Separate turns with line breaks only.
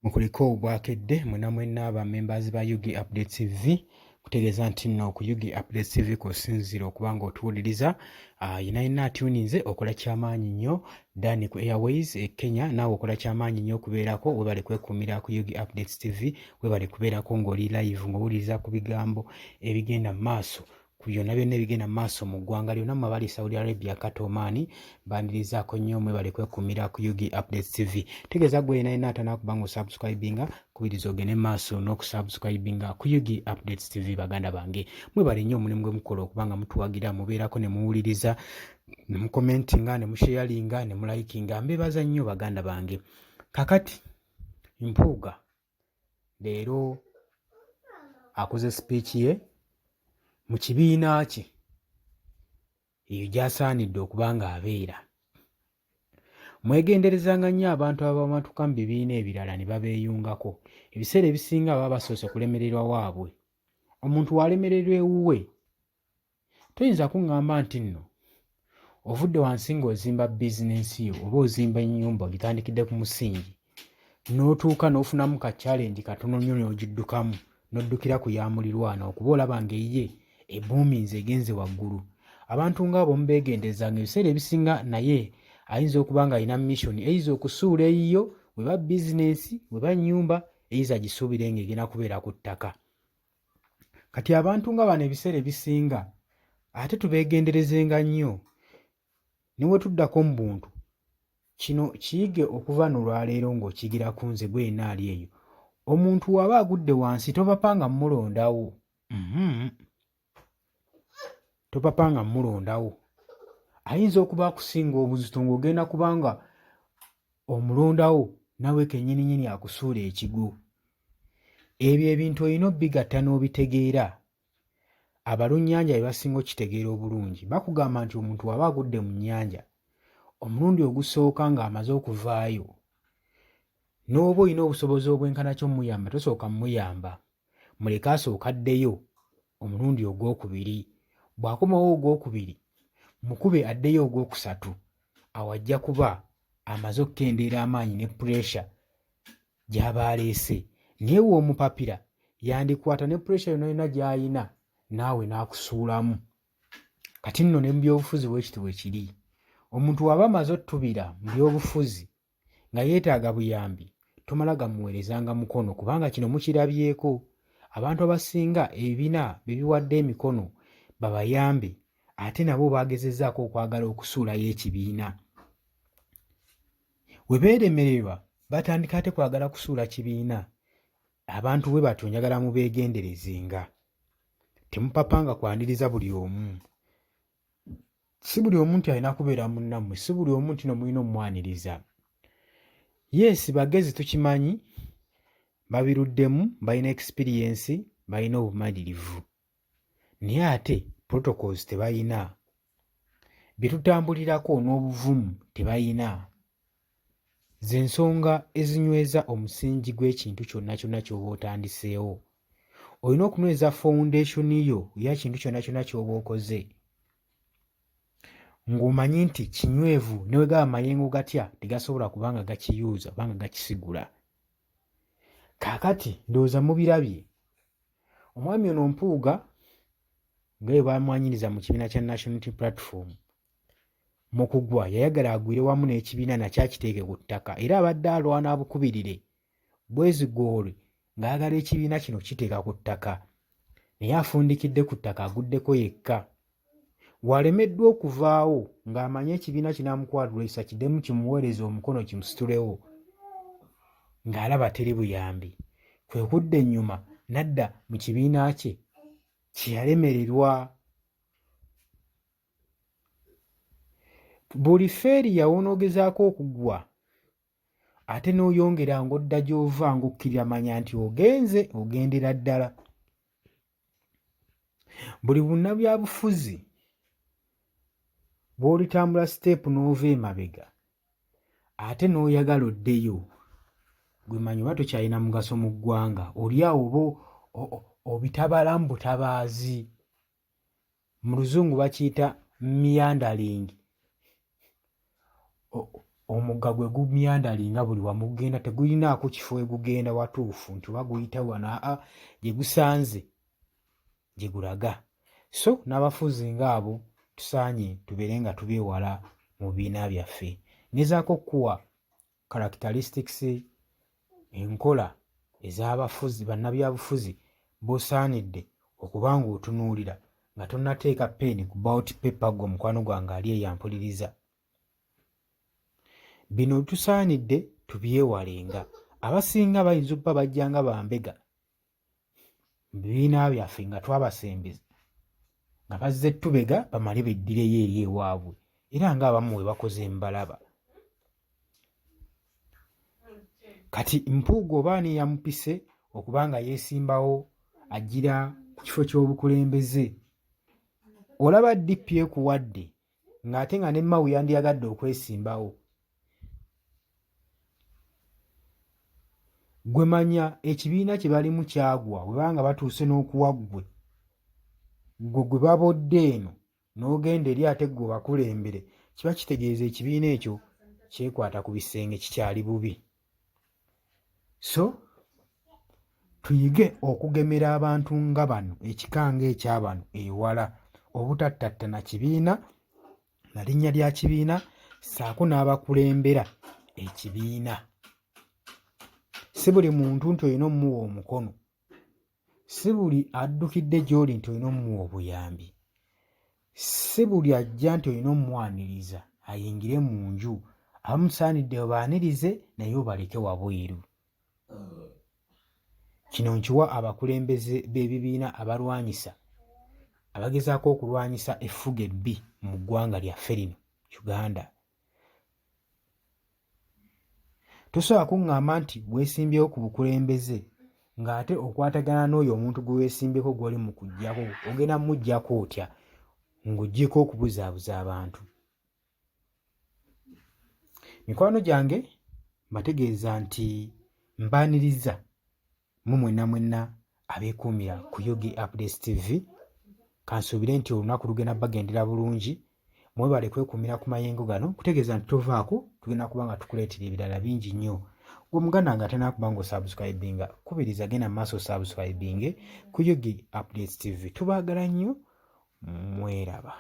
Mukuliko obwakedde mwena mwenna ba members ba Ug Updates TV, kutegeeza nti nno ku Ug Updates TV kw'osinziira okuba nga otuwuliriza. Yena yenna atuninze okola kyamaanyi nnyo. Dani ku Airways e Kenya, naawe okola kyamaanyi nnyo okubeerako. Webale kwekuumira ku Ug Updates TV, webale kubeerako ng'oli live ng'owuliriza ku bigambo ebigenda mu maaso, ku byonna byonna ebigenda mu maaso mu ggwanga lyonna. Mmwe abali Saudi Arabia, Qatar, Oman, mbanirizaako nnyo. Mwebale kwekuumira ku Ug Updates TV. Tegeeza gwe yena yena atanakuba nga osubscribinga, kubiriza ogende mu maaso n'okusubscribinga ku Ug Updates TV. Baganda bange, mwebale nnyo omulimu gwe mukola okuba nga mutuwagira, mubeerako ne muwuliriza ne mukomentinga ne musharinga ne mulikinga. Mbebaza nnyo, baganda bange. Kakati Mpuuga leero akoze speech ye mu kibiina kye eyo gy'asaanidde okuba ng'abeera. Mwegenderezanga nnyo abantu abamatuka mu bibiina ebirala ne babeeyungako. Ebiseera ebisinga baba basoose kulemererwa waabwe. Omuntu w'alemererwa ewuwe, toyinza kuŋŋamba nti nno ovudde wansi ng'ozimba bizinensi yo oba ozimba ennyumba ogitandikidde ku musingi, n'otuuka n'ofunamu ka challenge katono nnyo n'ogiddukamu, n'oddukira ku ya mulirwana okuba olaba ng'eyiye ebuuminze, egenze waggulu. Abantu ng'abo mubeegendereza nga ebiseera ebisinga naye ayinza okuba ng'alina mission eyinza okusuula eyiyo, weba bizinensi, weba nnyumba, eyinza agisuubire ng'egenda kubeera ku ttaka. Kati abantu nga bano ebiseera ebisinga ate tubeegenderezenga nnyo. Ne we tuddako mu buntu, kino kiyige okuva no lwaleero ng'okiyigira ku nze gwe yenna ali eyo. Omuntu w'aba agudde wansi, topapanga mmulondawo. Topapanga mmulondawo. Ayinza okuba akusinga obuzito ng'ogenda kubanga omulondawo, nawe kennyininyini akusuula ekigwo. Ebyo ebintu olina obigatta n'obitegeera. Abalunnyanja be basinga okukitegeera obulungi. Bakugamba nti omuntu w'aba agudde mu nnyanja omulundi ogusooka ng'amaze okuvaayo, n'oba olina obusobozi obwenkana ki omuyamba, tosooka muyamba, muleke asooka addeyo omulundi ogwokubiri. Bw'akomawo ogwokubiri, mukube addeyo ogwokusatu. Awo ajja kuba amaze okukendeera amaanyi ne pressure gy'aba aleese. Naye w'omupapira, yandikwata ne pressure yonna yonna gy'ayina naawe n'akusuulamu. Kati nno ne mu byobufuzi bwekiti bwe kiri. Omuntu w'aba amaze ottubira mu byobufuzi nga yeetaaga buyambi, tomala gamuweerezanga mukono, kubanga kino mukirabyeko, abantu abasinga ebibiina be biwadde emikono babayambe, ate nabo bagezezzaako okwagala okusuulayo ekibiina. We beeremererwa, batandika ate kwagala kusuula kibiina. Abantu bwe batyo njagala mubeegenderezenga. Temupapanga kwaniriza buli omu. Si buli omu nti alina kubeera munnammwe, si buli omu nti no mulina omwaniriza. Yes, bagezi tukimanyi, babiruddemu, balina experience, balina obumalirivu, naye ate protocols tebalina, bye tutambulirako n'obuvumu tebalina. Z'ensonga ezinyweza omusingi gw'ekintu kyonna kyonna ky'oba otandiseewo. Olina okunyweza foundation yo ya kintu kyonna kyonna ky'oba okoze ng'omanyi nti kinywevu, ne we gaba mayengo gatya tegasobola kubanga gakiyuuza obanga gakisigula. Kaakati ndowooza mubirabye, omwami ono Mpuuga nga bwe bamwanyiriza mu kibiina kya National Unity Platform, mu kugwa yayagala agwire wamu n'ekibiina nakyo akiteeke ku ttaka, era abadde alwana abukubirire bwezigoolwe ng'ayagala ekibiina kino kiteeka ku ttaka, naye afundikidde ku ttaka, aguddeko yekka. Walemeddwa okuvaawo ng'amanyi ekibiina kinaamukwatulwa ekisa kiddemu kimuweereze omukono kimusitulewo, ng'alaba teri buyambi, kwe kudda ennyuma n'adda mu kibiina kye kye yalemererwa. Buli feeri yawonoogezaako okugwa ate n'oyongera ng'odda gy'ova ng'okkirira, manya nti ogenze ogendera ddala. Buli bunnabyabufuzi bw'olitambula siteepu n'ova emabega ate n'oyagala oddeyo, gwe manya oba tokyalina mugaso mu ggwanga, oli awo oba obitabala mu butabaazi. Mu Luzungu bakiyita meandering. Omugga gwe gumyandalinga buli wamu gugenda, tegulinaako kifo we gugenda watuufu nti oba guyita wano, aa, gye gusanze gye gulaga. So n'abafuzi ng'abo tusaanye tubeere nga tubeewala mu bibiina byaffe. Ngezaako okukuwa characteristics, enkola ez'abafuzi bannabyabufuzi b'osaanidde okuba ng'otunuulira nga tonnateeka peeni ku ballot paper ggwe mukwano gwange ali eyo ampuliriza. Bino tusaanidde tubyewalenga. Abasinga bayinza okuba bajja nga bambega mu bibiina byaffe nga twabasembeza nga bazze tubega bamale beddireyo eri ewaabwe, era ng'abamu bwe bakoze mbalaba. Kati Mpuuga oba ani yamupise okuba nga yeesimbawo ajjira ku kifo ky'obukulembeze? Olaba DP ekuwadde ng'ate nga ne Mao yandiyagadde okwesimbawo. Gwe manya ekibiina kye balimu kyagwa bwe baba nga batuuse n'okuwa ggwe gwe gwe babodde eno n'ogenda eri ate ggwe obakulembere, kiba kitegeeza ekibiina ekyo kyekwata ku bisenge kikyali bubi. So tuyige okugemera abantu nga bano, ekika ng'ekya bano ewala, obutattattana kibiina na linnya lya kibiina ssaako n'abakulembera ekibiina. Si buli muntu nti olina omuwa omukono, si buli addukidde gy'oli nti olina omuwa obuyambi, si buli ajja nti olina omwaniriza ayingire mu nju. Abamusaanidde obaanirize naye obaleke wabweru. Kino nkiwa abakulembeze b'ebibiina abalwanyisa, abagezaako okulwanyisa effuga ebbi mu ggwanga lyaffe lino Uganda. Tosobola kuŋŋamba nti weesimbyewo ku bukulembeze ng'ate okwatagana n'oyo omuntu gwe weesimbyeko gw'oli mu kuggyako. Ogenda muggyako otya ng'oggyeko okubuzaabuza abantu? Mikwano gyange, mbategeeza nti mbaaniriza Mmwe mwenna mwenna abeekuumira ku UG Updates TV, kansuubire nti olunaku lugenda bagendera bulungi. Mwebale kwekuumira ku mayengo gano, kutegeeza nti tovaako, tugenda kuba nga tukuleetera ebirala bingi nnyo. Gwe muganda nga tanakuba nga osubscribinga, kubiriza genda mu maaso osubscribinge ku UG Updates TV. Tubaagala nnyo, mweraba.